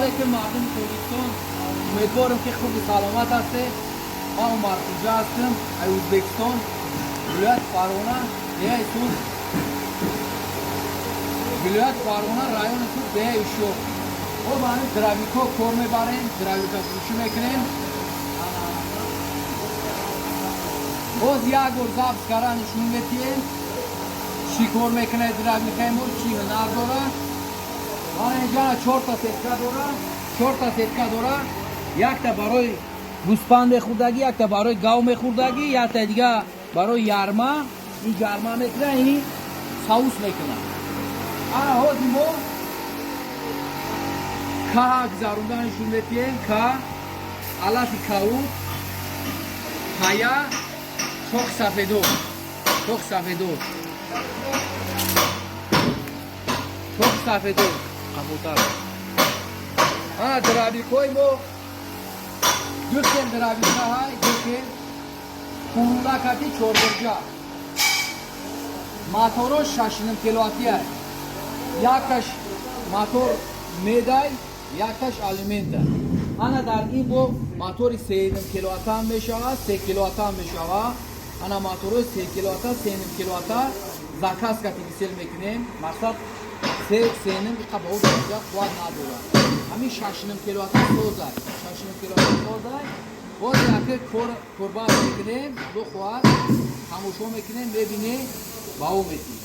Алейкум, мардуми Тоҷикистон. Умедворам, ки хубу саломат ҳастед. Ман Умар Хуҷа ҳастам, ай Ӯзбекистон, вилояти Фарғона, деҳаи Суғд, вилояти Фарғона, райони Суғд, деҳаи Ушшоқ. Мо ба ҳамин дробилка кор мебарем, дробилка фурӯшӣ мекунем. Боз як бор запись кара нишон метиҳем, чӣ кор мекунад дробилкаи мо, чӣ ҳунар дора. Мана инҷа чорта сетка дора, чорта сетка дора. Якта барои гӯспанд мехӯрдагӣ, якта барои гав мехӯрдагӣ, якта дига барои ярма. Ин ҷарма мекунад, ин саус мекунад. Ана ҳозир мо каҳа гузаронда нишон метиҳем. Ка, алафи кауд, пая, шохи сафедор, шохи сафедор, шохи сафедор қабутар. Ана дробилкои мо ду хел дробилка ҳай, ду хел курулакати чорбурҷа. Моторо 6,5 киловаттия. Якташ мотор медай, якташ алюмента. Ана дар ин бо мотори 3,5 киловаттам мешавад, 3 киловаттам мешавад. Ана моторои 3 киловатта, 3,5 киловатта заказ кати гисел мекунем. Мақсад, се, сеним иқа ба дараҷа қувват надорад. Ҳамин 6,5 киловатта созай, 6,5 киловатта созай. Боз яке кор курбан мекунем, худо хоҳад, тамошо мекунем, мебинем, ба ӯ метиҳем.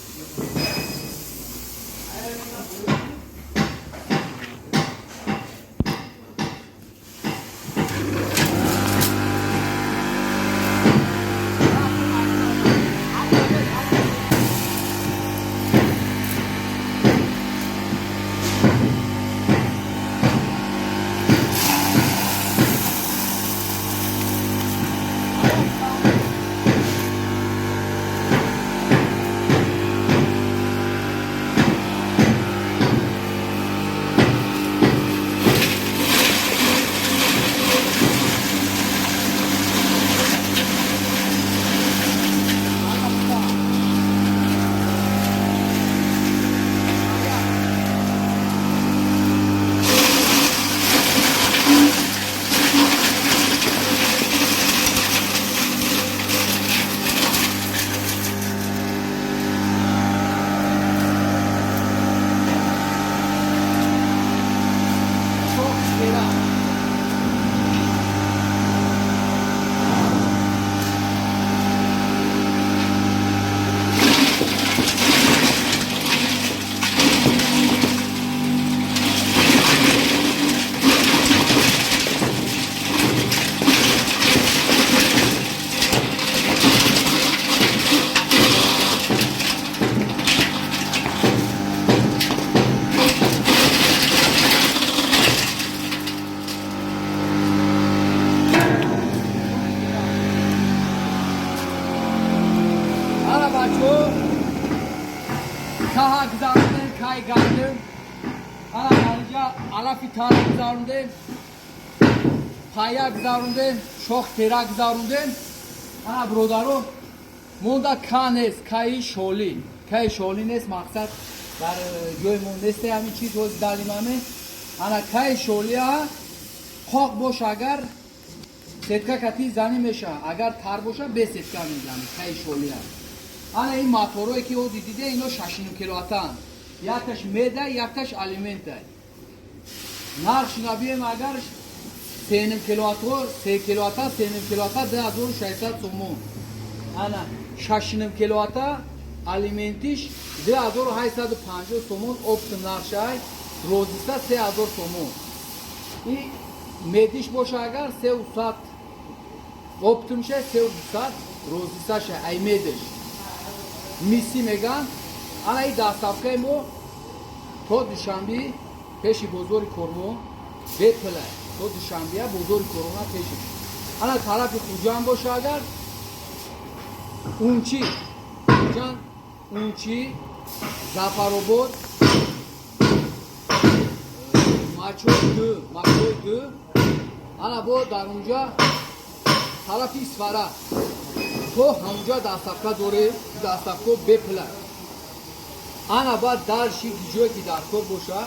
Шох тера. Ана бачо, каҳа гузарондем, кай гандум. Ана дариҷа алафи тара гузарондем, пая гузарондем, шох тера гузарондем. Ана бародаро, монда ка нест, каи шолӣ, каи шолӣ нест. Мақсад, дар ҷои мо несте ҳамин чиз ҳози далимаме. Ана каи шолия қоқ боша, агар сетка кати занӣ меша, агар тар боша, бе сетка мезанӣ каи шолия. Ана ин моторое ки ҳозир диде, ино 6,5 киловаттаанд. Якташ меда, якташ алюментай. Нархшина бием агар, 3,5 киловаттҳо, 3 киловатта, 3,5 киловатта 2600 сомон. Ана 6,5 киловатта алюментиш 2850 сомон оптом нархшай, розница 3000 сомон. И медиш боша агар, сеу сад оптомша, сеу дусад розницаша ай медиш. Миси меган. Ана и доставкаи мо то Душанби, пеши бозори Корвон бепула, то Душанбия, бозори Корвона пеши. Ана тарафи Хуҷанд боша агар, Унчи, Хуҷанд, Унчи, Зафаробод, Мачои ду, Мачои ду. Ана бо дар унҷа тарафи Исфара то ҳамунҷа доставка дорем, доставка бепула. Ана баъд дальше ҷое ки дар кор боша.